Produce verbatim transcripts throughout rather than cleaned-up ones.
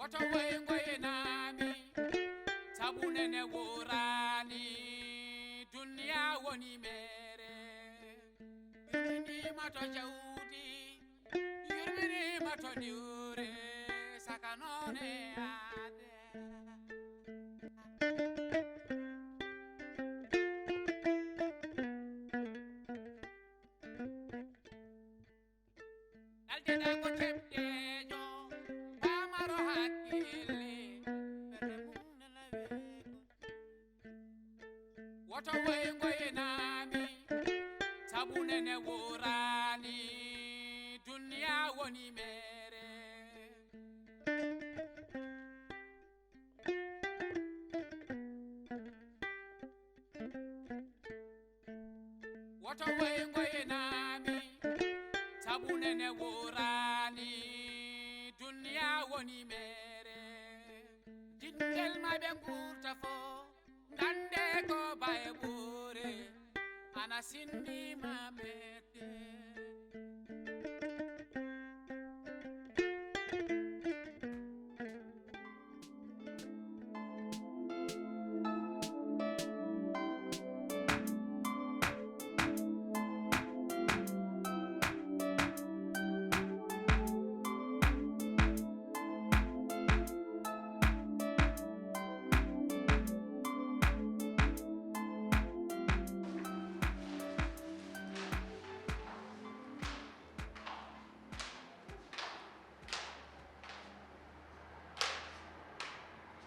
To woy ngoynaami, sabu nene wooraani, duniya woni meere. Yurminiima to jawdi, yurminiima to diwre, saka noone aade. Aljanna ko cemteejo, paamaro hakkille, ɓernde mum nana weeɓo. Woto woy ngoynaami, sabu nene wooraani, duniya woni meere. Woto woy ngoynaami, sabu nene wooraani, duniya woni meere. Jinngel ma ɓe nguurta fo, ngannde ko baye ɓoore, ana sinni ma meette.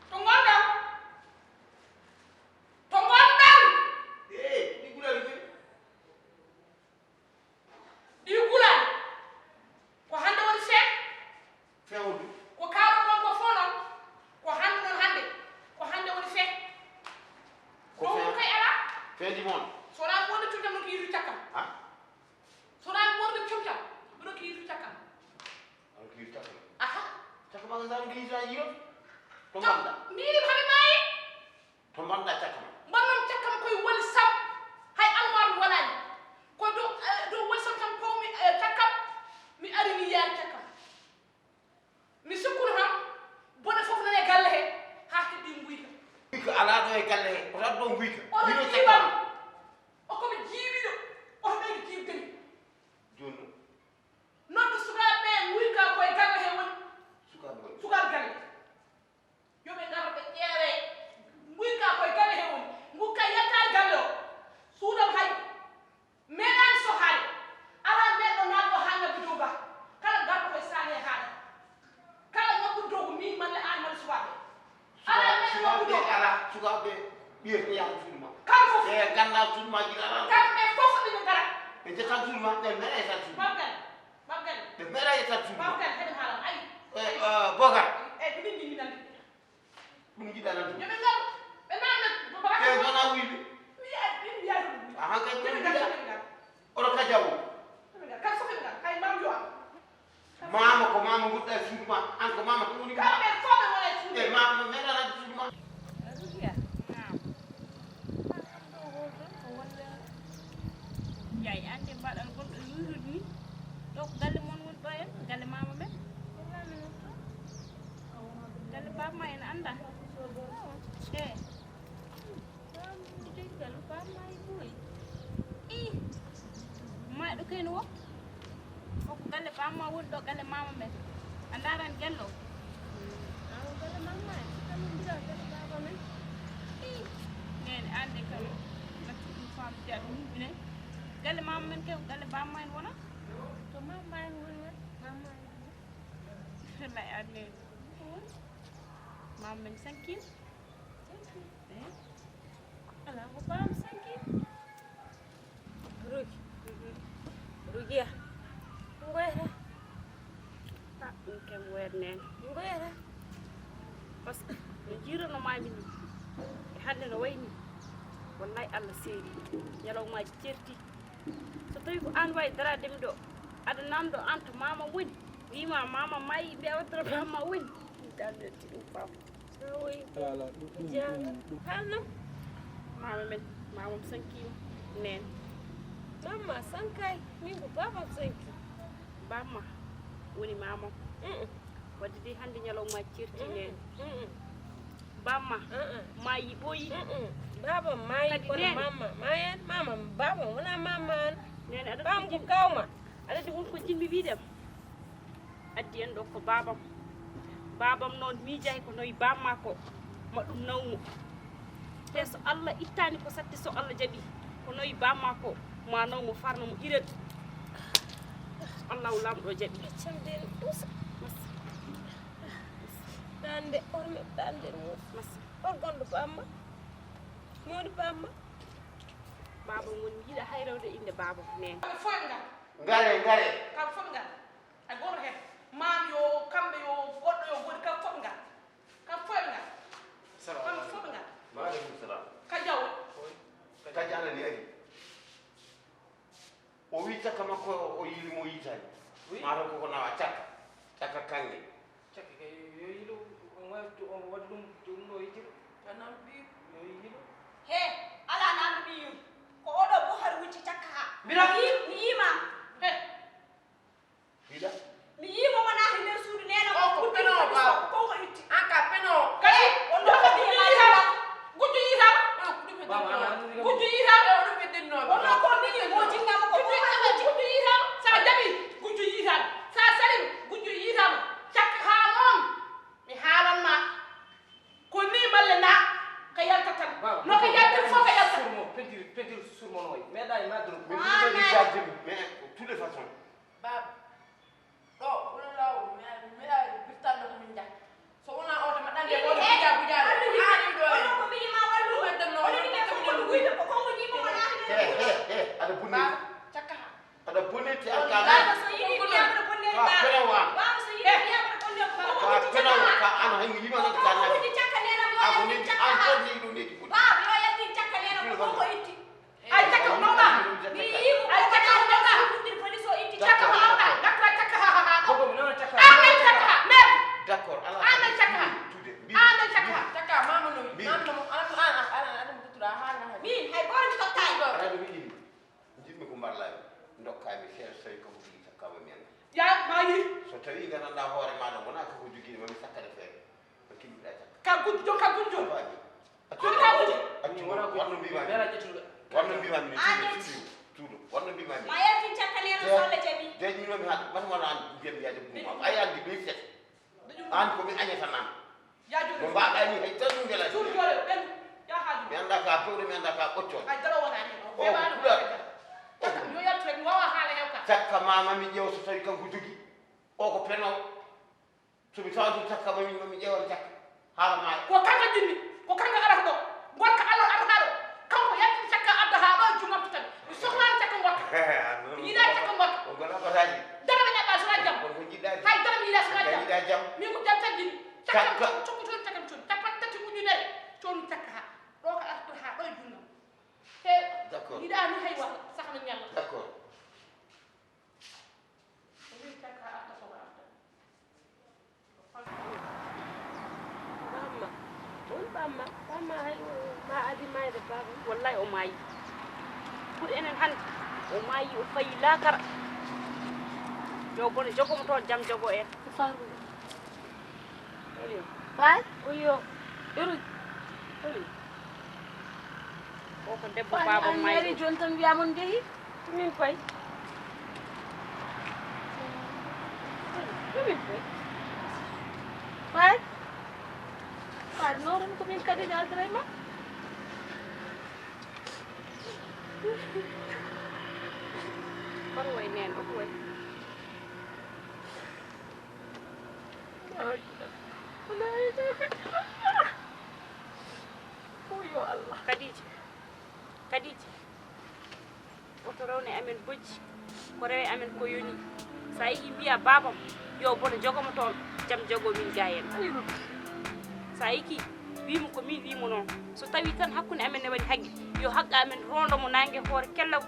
To ngonɗon? To ngonɗon? Ee, ɗi gulali koy. Ɗi gulali. Ko hannde woni fee? Fewde. Ko kaalɗon ko fof noon, ko hannde noon hannde. Ko hannde woni fee. Ko ɗum fee. Kay alaa. Feedi moon. So wonaa wonde cuutam no ko yiitu cakkam. Ha? So wonaa wonde cuutam, mbiɗo ko yiitu cakkam. Aɗa ko yiitu cakkam? Aha. Cakkam maa ngal ngal yiitu a yiitu? To mbaɗɗa? Mbiɗi hade maayi. To mbaɗɗa cakkam? Mbaɗnoo cakkam koye wali sam. Hay almaar mi walaani. Ko dow, eh, dow wali sam tan pawmi, eh, cakkam. Mi ari mi yaari cakkam. Mi sikkuno tan, bone fof nana e galle he, haa heddii nguyka. Nguyka alaa ɗo e galle he, o tan ɗo nguyka. Oto jiiban, o ko mi jiibiɗo, oto ɓeydo jiibde mi. Jooni noon? Noddu sukaaɓe ɓe, nguyka ko e galle he woni. Sukaaɓe woni? Sukaaɓe galle. Yo ɓe ngar ɓe ƴeewe. Nguyka ko e galle he woni. Nguyka yettaani galle o. Suudam hay. Meeɗaani sohaade. Alaa meeɗɗo naatɗo haa ŋabbi dow ga. Kala garɗo ko e saali he haaɗa. Kala ŋabbuɗo dow ko miin malla aan malla sukaaɓe. Alaa meeɗɗo ŋabbuɗo dow. Sukaaɓe alaa, sukaaɓe ɓiyete yaha suudu ma. Kamɓe fof. E gannda suudu ma jiɗa alaa. Kamɓe fof ɓe ngara. Ɓe jetta suudu ma, ɓe meeɗa yetta suudu ma. Babgal, babgal. Ɓe meeɗa yetta suudu ma. Babgal, heɗe haalam, ayi. E, eh, Bokar. Eyi, ko min min min anndi. Ɗum jiɗa nan. Yo ɓe ngar. Ɓe naamna ko bakati. Ɓe ngona wuyɓe. Mi yiya, mi yiya ɗum. Aha, kay. Yo ɓe ngar, yo ɓe ngar. Oɗo ka jawo. Yo ɓe ngar. Kala fof ɓe ngar. Kay maam yo am. Maama ko maama wonɗa e suudu ma. An ko maama ko woni. Kamɓe fof ɓe wona e suudu. E maama no meeɗa nan suudu ma. Rukiya. Naam. Yaay, an de mbaɗal gonɗo e wuyrude ni. Ɗo ko galle mon woni ɗo en, galle maama men. Galle baaba ma en annda. E. Galle baaba ma e ɓooyi. I. Mayɗo kayno wo. O ko galle baaba ma woni ɗo, galle maama men. A ndaarani galle o? Awa galle maama en, kamin mbiɗa galle baaba men. I. Nene, an de kam, natti ɗum faamde aɗa humpinay. Galle maama men kay, ko galle baaba ma en wona? To maama ma en woni, won maama ma en woni. Wallahi, an nene. Maama men sankiima. Sankiima. Eh? Alaa ko baaba sankiima. Rugi. Rugiya. Ngoyata. Ah, ɗum kam weer nene. Ngoyata. Parce que no jiirono maami ni. E hannde no wayni. Wallahi Allah seeri. Ñalawmaaji certi. So tawi ko an wawi daraade mi ɗo, aɗa namdo an to maama woni. Wima maama mayi, mbiya wattata maama woni. Ɗum kam mi yetti ɗum fam. Awoy. Ala, ala, ɗum, ɗum, Jaara. Ɗum, ɗum. Haalno? Maama men, maamam sankiima. Neen. Maama sankay, min ko baabam sanki. Baaba ma woni maamam. Mm-mm. Wadde de hannde ñalawma ceerti nene. Bamma. Maayi ɓooyi. Baba maayi. Kadi kono nene. Mamma maayi. Mama baba wona mamma an. Nene aɗa bam ko kawma. Aɗa andi won ko jinmi wiidem. Addi en ɗo ko babam. Babam noon miijaay ko noyi bamma ko. Ma ɗum nawmo. Te so Allah ittani ko satte so Allah jaɓi ko noyi bamma ko ma nawmo farna mo iren. Allahu lamɗo jaɓi. Accam den usa. Dande orme dande mus. Masa. Hol gonɗo bamma? Moni bamma? Baba ngon yiɗa hay rewde inde baba nene. Kamɓe fof ɓe ngal. Ngare, ngare. Kamɓe fof ɓe ngal. Hay goto hen. Maam yo kamɓe yo goɗɗo yo goni kamɓe fof ɓe ngal. Kamɓe fof ɓe ngal. Salamu aleykum. Kamɓe fof ɓe ngal. Wa aleykum salam. Ka jawo. Ka jaalani ari. O wi cakka makko o yiili mo yitaani. Wi? Maa taw koko nawa cakka. Cakka kanŋe. Cakka kay yo yiilu on waɗi ɗum ɗum ɗo yitiro. Tan am ɓiy yo yiilu. He, ala nan ɓiyum. Ko oɗo buhar wucci cakka ha. Mbiɗa mi yima. He. Mbiɗa. Mi yimo wona he nder suudu nena. O ko peno bawo. Ko ko itti. An ka peno. Kay. On ɗo ko mi yima. Gujjo yiitaama. Gujjo yiitaama. Wonno ko mini mo jinnaama ko gujjo yiitaama. Sa jaɓi gujjo yiitaama. Sa sali gujjo yiitaama. Cakka haa noon mi haalan ma. Ko ni balle na ka yalta tan. No ka yalta fof ka yalta. Surmo peinture peinture surmo noy. Meɗa e madro. Min ɗum ɗo visage de mais toutes les façons. Baba. Ɗo ɓuri laawol mi meeɗa birtanno ko min njaha. So wonaa oto mbaɗɗande oto buja buja ɗo haali ɗo en. Ko mini ma wallu. Waddanno oto mbaɗɗande ko kongo jiimo wala. He he he aɗa bonni. Baba cakka ha. Aɗa bonni ti alkana. Baba so yiɗi mi yabata bonne. Ka fere wan. Baba so yiɗi mi yabata bonne ko kongo. Ka fere wan ka an hay mi yima nan ka nan. Ko cakka nena mo. Ako ni an ko ni ɗum ni. Baba yo yaltin cakka nena ko kongo itti. Ay cakka ko mawɗa. Mi yiimo ay cakka ko mawɗa. Cakka ko mawɗa. Dakka cakka ha ha ha. Ko mi non cakka. An ay cakka ha. Merde. D'accord. Ala. An ay cakka ha. Tude. An ay cakka ha. Cakka mama no. Mama no. An an an an an mo tutura ha na. Mi hay bor mi tottay. Ara do wiɗi. Jimmi ko mbarlami. Ndokkami seeɗa so tawi ko mi cakka ma mi anda. Ya mayi. So tawi gandanɗa hoore maɗa wona ko ko jogii ma mi sakkade feere. Ko kimmiɗa cakka. Ka gujjo ka gujjo. Accu ɗum, accu ɗum, accu ɗum. Wanno mbima mi. Wanno mbima mi. Tuuɗo, tuuɗo. Wanno mbima mi. Ma yaltin cakka nena so Allah jaɓi. Jeyɗinomi haɗ, wata wona an mbiyam yaade buma. Ay an di ɓeyset. An ko mi añata nan. Mo mbaɗa ni hay tan ngela. Tuuɗo jole ɓen. Ya haaju. Mi anda ka pewɗo, mi anda ka ɓoccol. Ay dara wona ni. O ko kula. Yo yaltu mi wawa haala hewka. Cakka mama mi ƴeew so tawi kanko jogi. O ko peno. So mi tawii ɗum cakka ma min ma mi ƴeewan cakka haala maaya. Ko kanko jinmi, ko kanko arata ɗo. Gorko Allah arata ɗo. Kanko yaltini cakka adda haa ɗo e junngo am totani. Mi sohlaani cakka gorko. Mi yiɗaani cakka gorko. On ngona bataaji. Dara mi ƴaɓɓa sona jam. On ko jiɗɗaani. Hay dara mi yiɗa sona jam. Jiɗa jam. Min ko jam tan jinmi. Cakka. Cakka cokkotoon cakka mi coni. Capan tati ujunere. Coni cakka ha. Ɗo ko arata haa ɗo e junngo am. Te yiɗaani hay wa sahna ñalla. D'accord. Bamma, won bamma, bamma hay ma adi mayde baba. Wallahi o maayi. Pour enen hannde o maayi o fayi laakara. Yo bono jogomo toon jam jogo en. Faru. Faye? Oyo. Iru. O ko debbo baaba an mayɗo. Yari joni tan wiya mon njehi? Min koy. Min koy. Faye? Faye noron ko min kadi njaldiray ma? Kono way neen o ko way. Kadija, Kadija, oto rewne amen bojji, ko rewe amen ko yoni. Sa yi'i mbiya babam yo bono jogomo toon, jam jogo min gayen. Sa yi'i ki wimo ko min wimo noon. So tawi tan hakkunde amen ne waɗi haggi, yo hagga amen rondo mo nange hoore kellaw.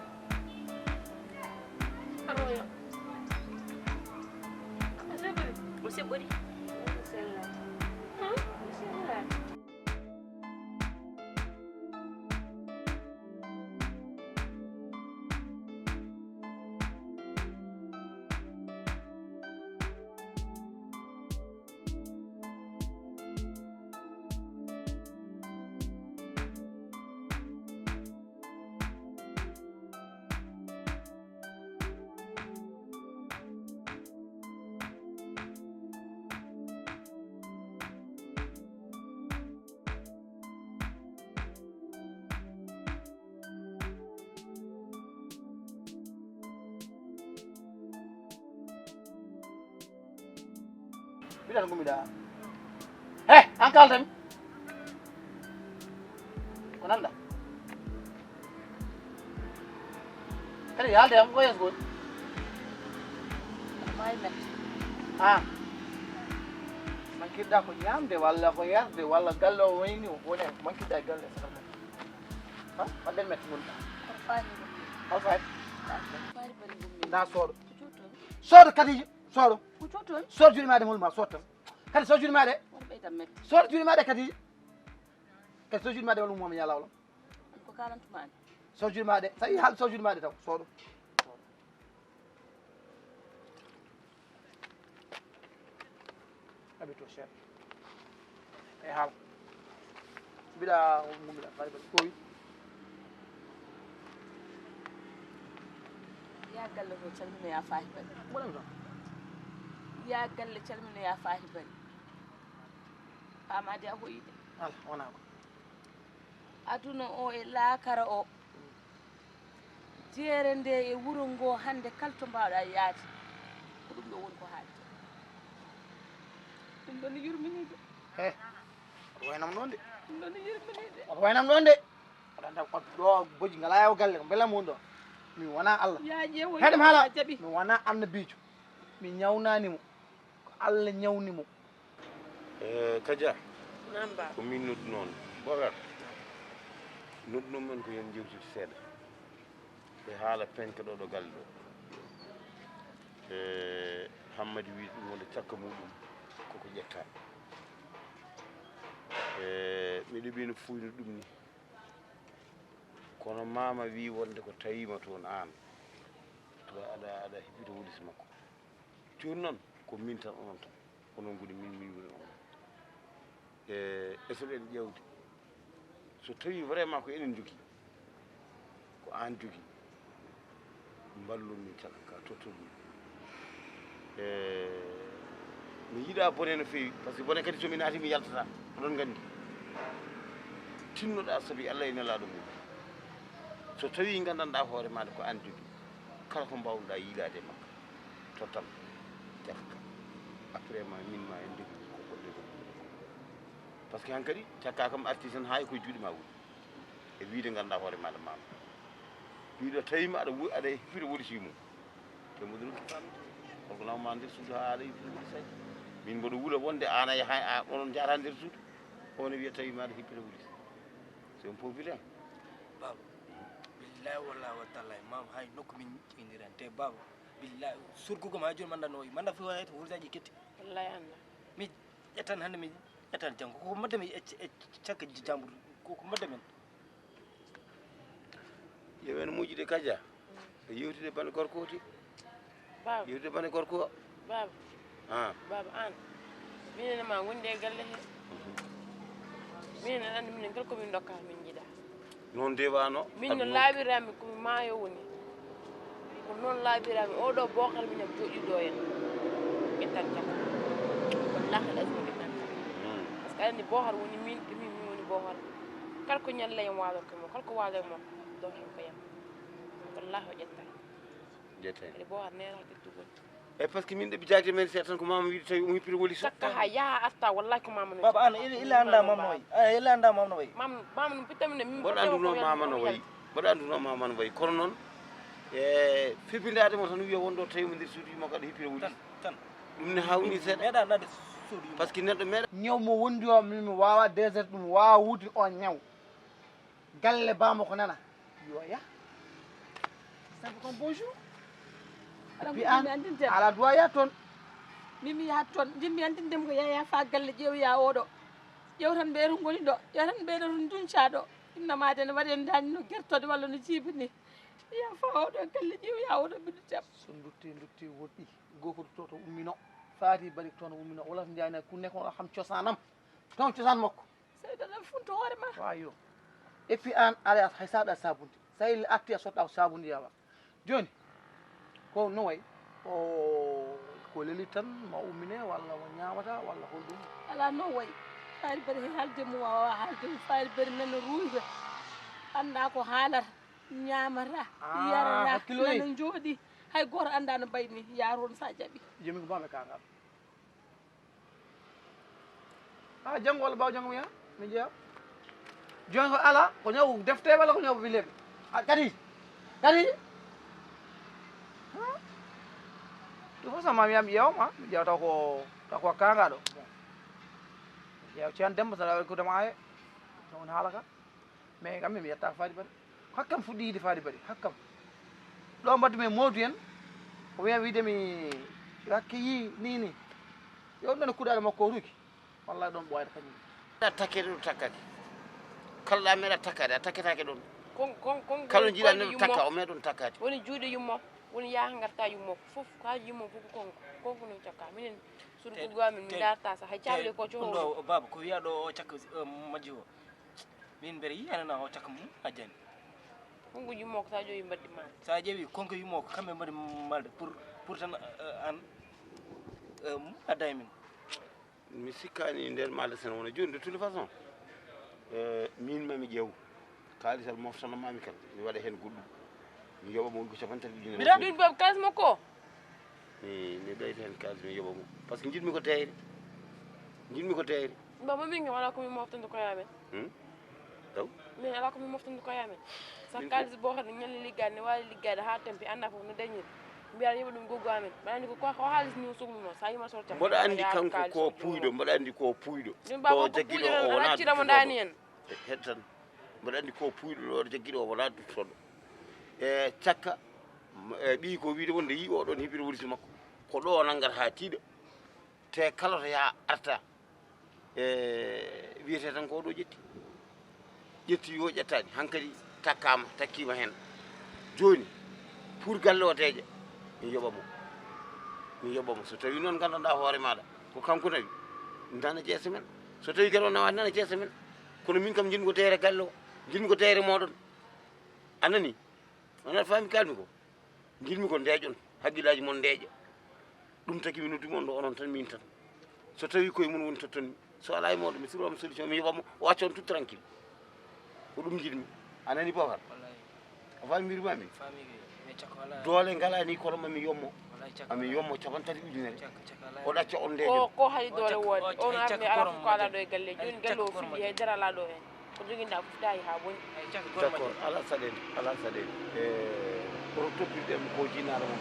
Aroya. Mo seɓori. Mo seɓori. Mo seɓori. Tan gumi da. He, an kaltam. Ko nanda. Kadi yalde am ko yes gol. May met. Ah. Mankirɗa ko ñamde walla ko yarde walla galle o wayni o woni hen ko mankirɗa e galle e sakal men. Ha? Wadden met ngonɗa. Ko faani gumi. Ko faani. Faani bari gumi. Da soodo. Ko cuuto. Soodo kadi soodo. Ko cuuto. Soodo juuɗe ma de holma soodo tan. Kadi soodo juuɗe ma de. Won ɓeydan met. Soodo juuɗe ma de kadi. Kadi soodo juuɗe ma de walla mo mi yalla wala. Ko kalantumaani. Soodo juuɗe ma de. Sa yi hal soodo juuɗe ma de taw soodo. Habito cher. E haal. Mbiɗa ngummiɗa bari bari kowi. Ya galle ko calminoya faahi bari. Mboɗon ɗon. Ya galle calminoya faahi bari. Pamade a hoyide. Ala wona ko. Aduna o e laakara o. Jeere nde e wuro ngo hannde kala to mbaawɗa yaade. Ko ɗum ɗo woni ko haalde. Ɗum ɗon ne yurminiiɓe. He. Oto waynam ɗon de. Ɗum ɗon ne yurminiiɓe. Oto waynam ɗon de. Oɗon tan ko ɗo boji ngala yaw galle ko belam woni ɗo. Mi wona Allah. Ya ƴeewo. Heɗem haala. Jaɓi. Mi wona annabiijo. Mi ñawnani mo. Ko Allah ñawni mo. Eh, Kaja. Naam, Baaba. Ko min nodduno on. Bogar. Nodduno men ko yon jewtiti seeɗa. E haala penke ɗo ɗo galle ɗo. E Hammadi wi ɗum wonde cakka muɗum koko ƴetta. E miɗo ɓino fuyno ɗum ni. Kono mama wi wonde ko tawima toon aan. Aɗa, aɗa, aɗa hippita wolis makko. Jooni noon, ko min tan, onon tan. Onon ngoni min, min ngoni onon. E, esoɗen ƴeewde. So tawii vraiment ko enen njogii, ko aan jogii, mballon min caɗanka, totton min. E, mi yiɗaa bone no feewi, par ce que bone kadi so mi naati mi yaltataa, oɗon nganndi. Tinnoɗaa sabi Allah e Nelaaɗo mum. So tawii nganndanɗaa hoore maaɗa ko aan jogii, kala ko mbaawnuɗaa yiilaade e makka. Tottam cakka. Après ma min ma en ndewi ko goɗɗo e goɗɗo. Par ce que hankadi cakka kam arti tan haa e koye juuɗe ma woni. E wiide ngannduɗaa hoore maaɗa maama. Wiide tawi ma aɗa wo-, aɗa hippita wolis mum. Te mo ɗum ko famde. Holko naw ma nder suudu haa aɗa hippita wolis hay. Min mboɗo wula wonde aan a yaha, a, onon njaata nder suudu. On wiya tawi ma aɗa hippita wolis. C'est un peu vilain. Baaba, billahi wallahi wa tallahi, maam hay nokku min ƴeewindiran. Te baaba, billahi, surgugo ma jooni manda no wayi. Manda fi wayi to wurjaaji ketti. Wallahi anda. Mi ƴettan hannde, mi ƴettan janngo. Ko madde mi e, e cakka jambur. Ko, ko madde men. Yo men moƴƴude Kaja. E yewtude bane gorko o ti. Baaba. Yewtude bane gorko o. Baaba. Ah. Baaba aan. Minen e ma ngondi e galle he. Minen aɗa anndi minen kala ko min ndokka min njiɗa. Noon de wano. Min no laaɓirami ko mi maayo woni. Ko noon laaɓirami. Oɗo bookal minen jooɗi ɗo en. Ƴettan cakka. Wallahi lazim ƴettan cakka. Hmm. Par ce que aɗa anndi bookal woni min, e min, min woni bookal. Kala ko ñalla en waalor ko mo, kala ko waalor mo, ɗo hen ko yam. Wallahi o ƴettan. Ƴettan. Kadi bookal neera ƴettugol. E par ce que min ɗo ɓe jaagde men seeɗa tan ko mama wiide tawi omo hippira woli so. Sakka ha yaha arta wallahi ko mama no. Baba an ila ila anda mama no wayi. Ay ila anda mama no wayi. Mam mama no pitta min min. Mboɗo anduno mama no wayi. Mboɗo anduno mama no wayi. Kono noon e fibindaade mo tan wiya wonɗo tawi mo nder suudu makko aɗa hippira woli. Tan tan. Ɗum ne hawni seeɗa. Meɗa nade suudu. Par ce que neɗɗo meɗa. Ñaw mo wondi o min mi wawa désert ɗum wawa wuude on ñaw. Galle bamo ko nana. Yo ya. Sabu kon bonjour. Ala bi an ala duwa ya ton. Mimi ya ton. Jimmi andinde mo yaya fa galle ƴeew ya oɗo. Ƴeew tan ɓe ɗum ngoni ɗo. Ƴeew tan ɓe ɗum dunca ɗo. Inna ma den waɗen dani no gertode walla no jibi ni. Ya fa oɗo galle ƴeew ya oɗo ɓiɗɗo debbo. So dutti dutti woɗɗi. Gofo to to ummino. Faati bari toon ummino. Wala njani kunne ko xam cosanam. Toon cosan makko. Seyda na funto hoore ma. Wa yo. Et puis an ala hay saɗa sabundi. Sa il atti a sotta sabundi yawa. Joni ko no way o ko leli tan ma ummine walla o ñaamata walla holɗum. Ala no way. Faari bari he haalde mo wawa haalde mo faari bari nana ruuga. Anda ko haalata ñaamata. Ah, yarata hakkilo e. Nana jooɗi. Hay goto anda no mbayni yaron sa jaɓi. Joni ko bame kangal. Ha janngo walla ɓaawo janngo mi yaha, mi jeeya. Jooni ko ala, ko ñaw defte walla ko ñaw bileɓe? A, kadi, kadi. Ɗum fof sama mi yaha mi ƴeewa ma, mi ƴeewa taw ko, taw ko kaanga ɗo. Bon. Mi ƴeewa Ceerno Demmba, so tawi ko dema aye. Ɗum woni haala ka. Mais kam mi yettaaka Faadi Bari. Hakkam fuɗɗi yiide Faadi Bari, hakkam. Ɗo mbaɗdu men Moodu en, o wiya wiide mi hakke yii ni ni. Yo ɗum nana kuɗaale makko o ruki. Wallaahi ɗoon ɓooyata kañum. A takkete ɗo takkaki. Kala ɗa meeɗa takkade, a takketake ɗoon. Kon, kon, kon, kala kon jiɗa neɗɗo yummo. Takka, o meeɗon takkade. Woni juuɗe yummo, woni yaha ngarta yummo. Fof ka yummo fof ko konko. Konko no cakka. Minen suudu guggu amen, min darta sa hay cawle ko coho. Ɗum ɗo, o baaba, ko wiya ɗo o cakka, eh, majji o. Min mbeɗa yiyanana o cakka mum a jani. Konko yummo ko sa ƴowi mbaddi ma. Sa ƴeewi konko yummo ko kamɓe mbaɗi malde pour, pour tan, eh, an, eh, mum adda e min. Mi sikkaani nder maɗa sene wona jooni de toute façon. Eh, min mami ƴeew kaalis al moftanamami kan mi waɗa heen goɗɗum. Mi yoɓa mo ko capanɗe tati ujunere. Mbiɗa ɗum boobu kaalis makko. Mi mi ɓeyta heen kaalis mi yoɓa mo. Par ce que njiɗmi ko teeyre. Njiɗmi ko teeyre. Baba min kam ala ko mi moftande koye amen. Hmm? Taw? Min ala ko mi moftande koye amen. Sa kaalis boo kadi ñalli liggaade ne waawi liggaade haa tampi annda fof no dañiri. Mbiyaa yoɓa ɗum goggo amen. Mbaɗa anndi ko ko haalis ni o sohluno sa yima sorta. Mboɗo anndi kanko ko puuyɗo, mboɗo anndi ko puuyɗo. Ɗum baba ko puuyɗo o wona accira mo ndaani en. Heɗ tan. Mboɗo anndi ko puuyɗo ɗo jaggiɗo o wona duttooɗo. E cakka e ɓii ko wiide wonde yii oɗon heɓira wursi makko. Ko ɗo o nanngata haa tiiɗa. Te kala to yaha arta e wiyete tan ko oɗo ƴetti. Ƴetti yo ƴettaani hankadi takkama takkima heen. Jooni pour galle o deeƴa mi yoɓa mo. Mi yoɓa mo so tawi noon nganndanɗa hoore maɗa ko kanko nawi nana jeese men. So tawi galle o nawani nana jeese men. Kono min kam njiɗmi ko teere galle o. Njiɗmi ko teere moɗon. A nani? Wona faami kalmi ko. Njiɗmi ko ndeeƴon, hakkillaaji mon ndeeƴa. Ɗum tagi mi noddumi on ɗo onon tan min tan. So tawi koye mum woni tottonmi, so alaa e mooɗon mi suɓama solution mi yoɓamo o acca on tout tranquille. Ko ɗum njiɗmi. A nani Bokar? A faami mbirmami? Doole ngalani kono mami yommo. Ami yommo capanɗe tati ujunere. O ɗacca on ndeeƴon. Ko hayi doole wonde on arde ala ko ala ɗo e galle jooni galle o fiɗɗi hay dara ala ɗo heen. Ko joginɗa fof tawi ha boni. D'accord, ala saɗede, ala saɗede. E oto toppirɗe mo ko jinnaɗo mon.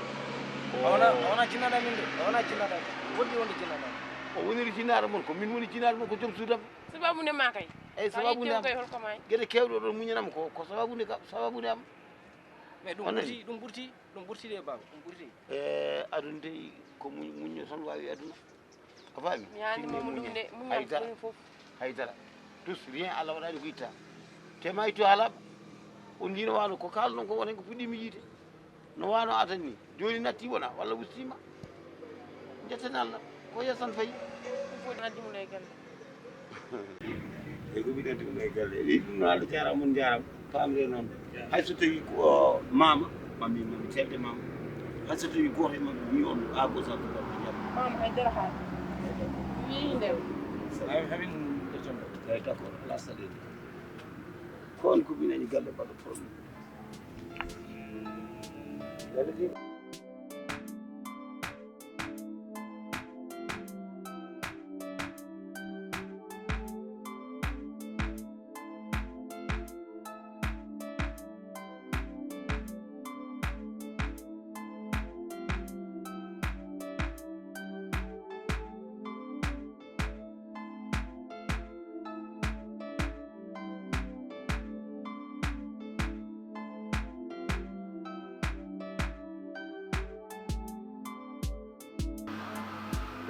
A wona a wona jinnaɗo min de a wona jinnaɗo. Wonde wonde jinnaɗo. O woniri jinnaɗo mon ko min woni jinnaɗo mon ko joom suudam. Sababu nde ma kay. Eyyi sababu nde am. Kay holko may. Gueɗe kewɗe oɗon muñanam ko ko sababu nde kam sababu nde am. Mais ɗum ɓurti ɗum ɓurti ɗum ɓurti de baba ɗum ɓurti. E aduna de ko muñño tan wawi aduna. A faami? Mi haali mo ɗum de muñal haydara. Haydara. Tous rien Allah waɗani ko itta. Te ma itto haalama. On ndi no wano ko kalɗon ko wonen ko puɗɗimi yiide. No wano adan ni. Joni natti wona walla wustima. Jetten Allah ko yesan fayi. Fof natti mo ley galle. E ko mbiɗen tigi e galle e ɗum no Allah jarama on jarama. Famre noon hay so tawi ko mama mami mami telde mama hay so tawi goto e mabɓe wi on a gosa ko gorko jam. Mama haydara ha wi nder. Ay hamin ɗotono. Ay d'accord ala saɗede. Ko on ko minen galle mbaɗa problème. Galle fi.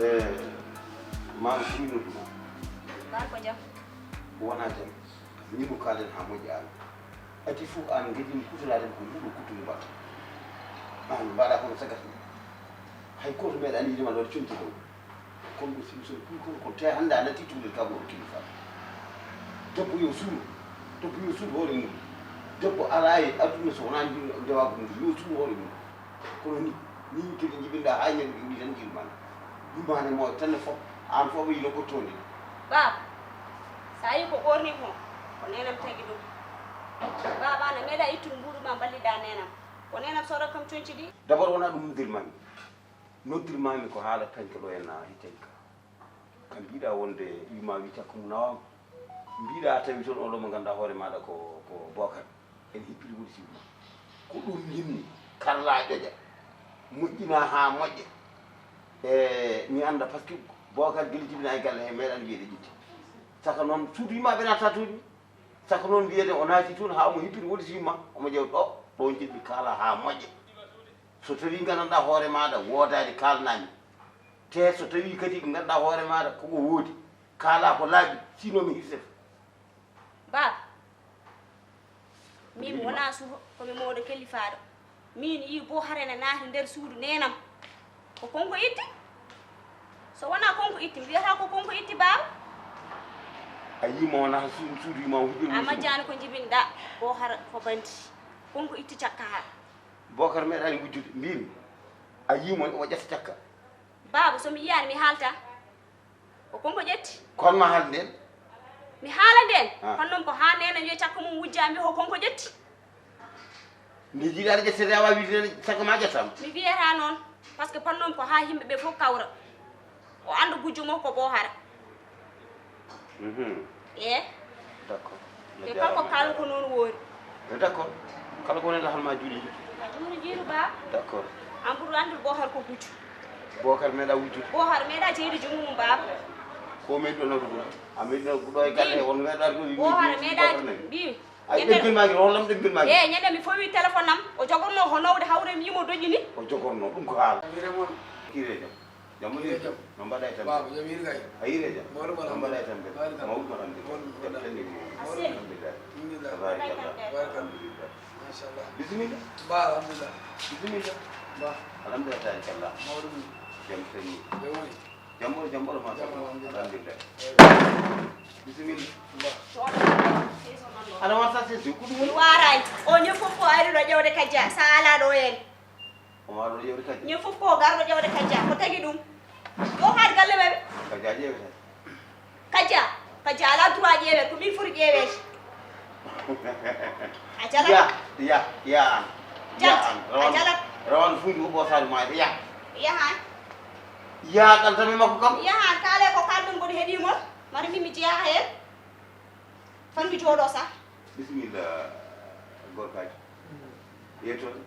E maaro ko min nodduma. Maa ko jam. Wona jam. Min ko kaalen haa moƴƴi aan. Ati fof aan ngejin kutanaade ko nguɗo kuttu mbaɗa. Aan mbaɗa kono sagat. Hay gooto meeɗa anndi ma ɗoon conti ɗo. Kono ɗo simi son kuy kon kon te hannde a natti tuulel ka gooto kilifa. Debbo yo suur. Debbo yo suur hoore mum. Debbo alaa e aduna so wonaa ndewaagu mum yo suur hoore mum. Kono ni ni kadi jibinɗa haa ñande ɗum tan jilmana. Yumane mo tan fof aan fof yino ko tondi. Baaba, so a yii ko ɓoorni ko, ko neenam tagi ɗum. Baaba, ana meeɗa ittude mbuuɗu ma mballida neenam. Ko neenam soodata kam conci ɗi. D'abord wona ɗum noddirmami. Noddirmami ko haala tanke ɗo en na hiccanka. Kam mbiɗa wonde wima wi cakko mum nawama. Mbiɗa tawi toon oɗo mo ganduɗa hoore maɗa ko ko Bokar. En hippiti woni sima. Ko ɗum jinmi. Karla ƴoƴa. Moƴƴina ha moƴƴa. E mi anda par ce que Bokar gila jibina e galle he meɗan wiyede ƴitti. Saka noon suudu yima ɓe natta tuuɗi. Saka noon wiyede o naati toon ha omo hippiti woni sima. Omo ƴeew ɗo ɗo jiɗmi kaala ha moƴƴa. So tawi gandanɗa hoore maɗa wodani kalnami. Te so tawi kadi ko ganduɗa hoore maɗa koko woodi, kaala ko laaɓi, sinon mi hirsete. Baaba, min wona suho, komi mawɗo kelifaaɗo. Min yii bo hare ne naati nder suudu nenam. Ko konko itti? So wona konko itti, mi wiyata ko konko itti, baaba. A yii mo wona suudu, suudu yima o hujjol. A majjani ko jibinɗa, bo hara ko bandi. Konko itti cakka hara. Bokar meeɗani wujjude, mbimi. A yii mo o ƴetta cakka. Baaba, so mi yiyaani mi haalta. Ko konko ƴetti. Kon ma haal nden? Mi haala nden. Ah. Kono noon ko haa neene wiya cakka mum wujja mi ko konko ƴetti. Nde jiiɗaade ƴettede a wawi wiide cakka ma ƴettama. Mi wiyata noon, par ce que pannomi ko haa yimɓe ɓe fof kawra. O annda gujjo mo ko Boohara. Mhm. Eeh. D'accord. Ɓe kala ko kaalan ko noon woori. Eh, d'accord. Kala ko woni lahal ma juuli. A juuli jiiru ba. D'accord. An ɓuri anndude Boohara ko gujjo. Bookar meeɗa wujjude. Boohara meeɗa jeyde jumu mum baaba. Ko meeɗi ɗo nawde ɗum. A meeɗi ɗo ɗo e galle won meeɗa ɗo. Boohara meeɗa mbi. Ay, ɗeggel ma ngel, hollam ɗeggel ma ngel. Eeh, ñande mi fowi téléphone am, o jogorno ko nawde hawre mi yimo doƴƴini. O jogorno, ɗum ko haala. Hiire jam. Jam woni jam. No mbaɗa e tampere? Baaba, jam hiiri kay. A hiire jam. Mawɗum, no mbaɗa e tampere? Mawɗum, alhamdulillah. Mawɗum, alhamdulillah. Jam tan ni. Mawɗum, alhamdulillah. Alhamdulillah. Tabarakallah. Tabarakallah. Alhamdulillah. Machallah. Bisimilla. Ba, alhamdulillah. Bisimilla. Ba. Alhamdulillah, tabarakallah. Mawɗum. Jam tan ni. Jam woni. Jam ɓolo, jam ɓolo, machallah. Jam, alhamdulillah. Alhamdulillah. Bisimilla. Aɗa warta sesi, ko ɗum woni? Mi waaraani. O ñande fof ko ari ɗo ƴeewde Kajja, so a alaa ɗo heen. Omo ari ɗo ƴeewde Kajja? Ñande fof ko garɗo ƴeewde Kajja, ko tagi ɗum? Yo haade galle maɓɓe. Kajja ƴeewete. Kajja, Kajja alaa droit ƴeeweede, ko min foti ƴeeweede. A jalat. Ya, ya, ya an. Ya an. A jalat. Rawane, rawane fuuji ko ɓoosaani maayde, ya. Yahan. Ya, kalta mi makko kam. Yahan, kaale ko kaalɗon mboɗo heɗii mon. Mari min mi jeyaa heen. Fan mi jooɗoo sah. Bisimilla, gorkaaji. Yettode.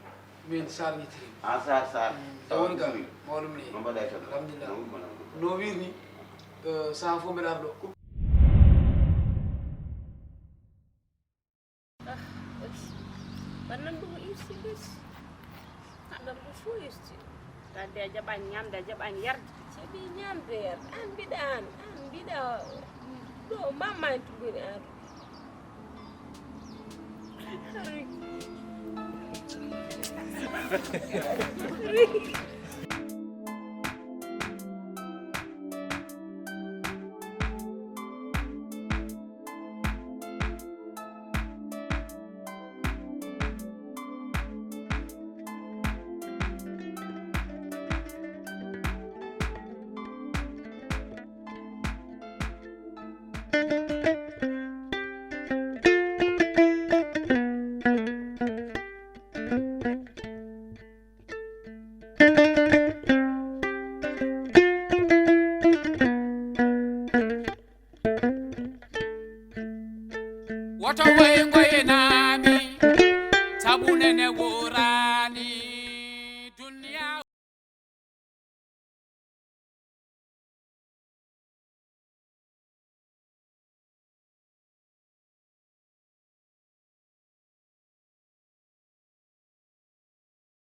Min Sar witiri. Ah, Sar, Sar. Mm, Sar woni gal. Mawɗum ni. No mbaɗa e tan? Alhamdulillah. No woni mbaɗa? No wirni, eh, saha fof mbeɗa arɗo. Ah, ok. Wannan ɗum irsi bes. Haɗam ɗum fof irsi. Tadde a jaɓani ñamde, a jaɓani yarde. Jaɓi ñamde yarde. An mbiɗa an, an mbiɗa ɗo mamma en tugoni an. Woto woye ngoyenami, sabu nene wo